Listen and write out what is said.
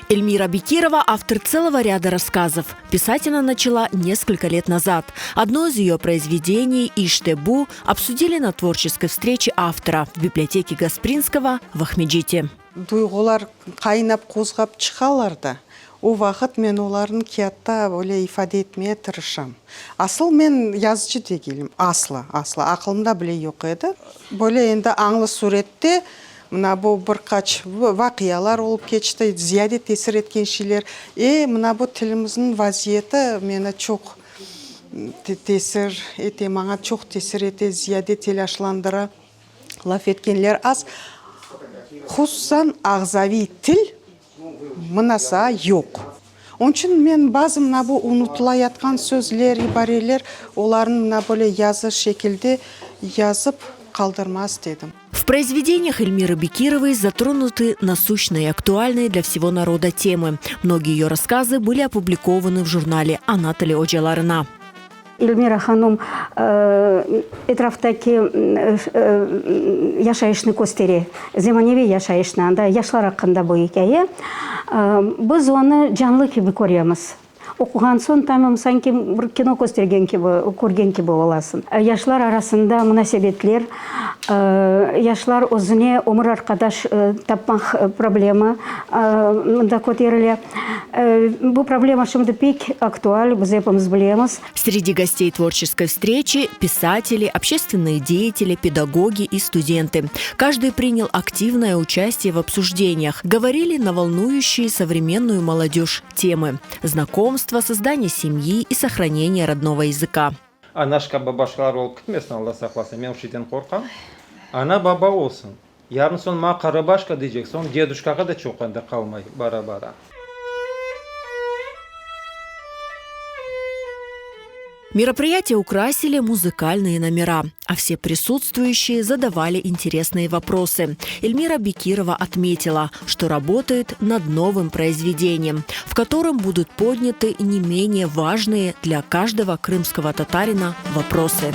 Эльмира Бекирова – автор целого ряда рассказов. Писать она начала несколько лет назад. Одно из ее произведений «Иште-Бу» обсудили на творческой встрече автора в библиотеке Гаспринского в Ахмеджите. Duyğular qaynap qozğap çıqalar da, o vaqıt men olarnı kâğıtta öyle ifade etmeye tırışam. Asıl men yazıcı degilim, asla, asla, aqılımda bile yoq edi. Böyle endi añlı sürette mına bu bir qaç vaqialar olıp keçti, ziyade tesir etken şeyler. E, mına bu tilimizniñ vaziyeti meni çoq tesir ete, maña çoq tesir ete, ziyade telâşlandıra. Laf etkenler az, hususan ağzaviy til mınasa yoq. Onıñ içün men bazı mına bu unutılayatqan sözler, ibareler, olarnı mına böyle yazı şekilde yazıp qaldırmaz istedim. В произведениях Эльмиры Бекировой затронуты насущные и актуальные для всего народа темы. Многие ее рассказы были опубликованы в журнале Ana tili ocalarına. Elmira hanum etraftaki yaşayışnı köstere, zemaneviy yaşayışnı, anda yaşlar aqqında bu ikâye. Biz onı canlı kibi köremiz. Oquğan soñ tamam sanki bir kino köstergen kibi, körgen kibi olasıñ. Yaşlar arasında munasebetler, yaşlar özüne ömür arqadaş tapmaq problemi mında köterile. Bu problema şimdi pek aktual, biz epimiz bilemiz. Sреди гостей творческой встречи писатели, общественные деятели, педагоги и студенты. Каждый принял активное участие в обсуждениях. Говорили на волнующие современную молодежь темы – знакомство, создание семьи и сохранение родного языка. Anaşka, babaşkalar olıp ketmesin, Alla saqlasın, men o şeyden qorqam. Ana, baba olsun. Yarın soñ maña qarabaşka deycek, soñ deduşkağa da çoq endi qalmay bara-bara. Мероприятие украсили музыкальные номера, а все присутствующие задавали интересные вопросы. Эльмира Бекирова отметила, что работает над новым произведением, в котором будут подняты не менее важные для каждого крымского татарина вопросы.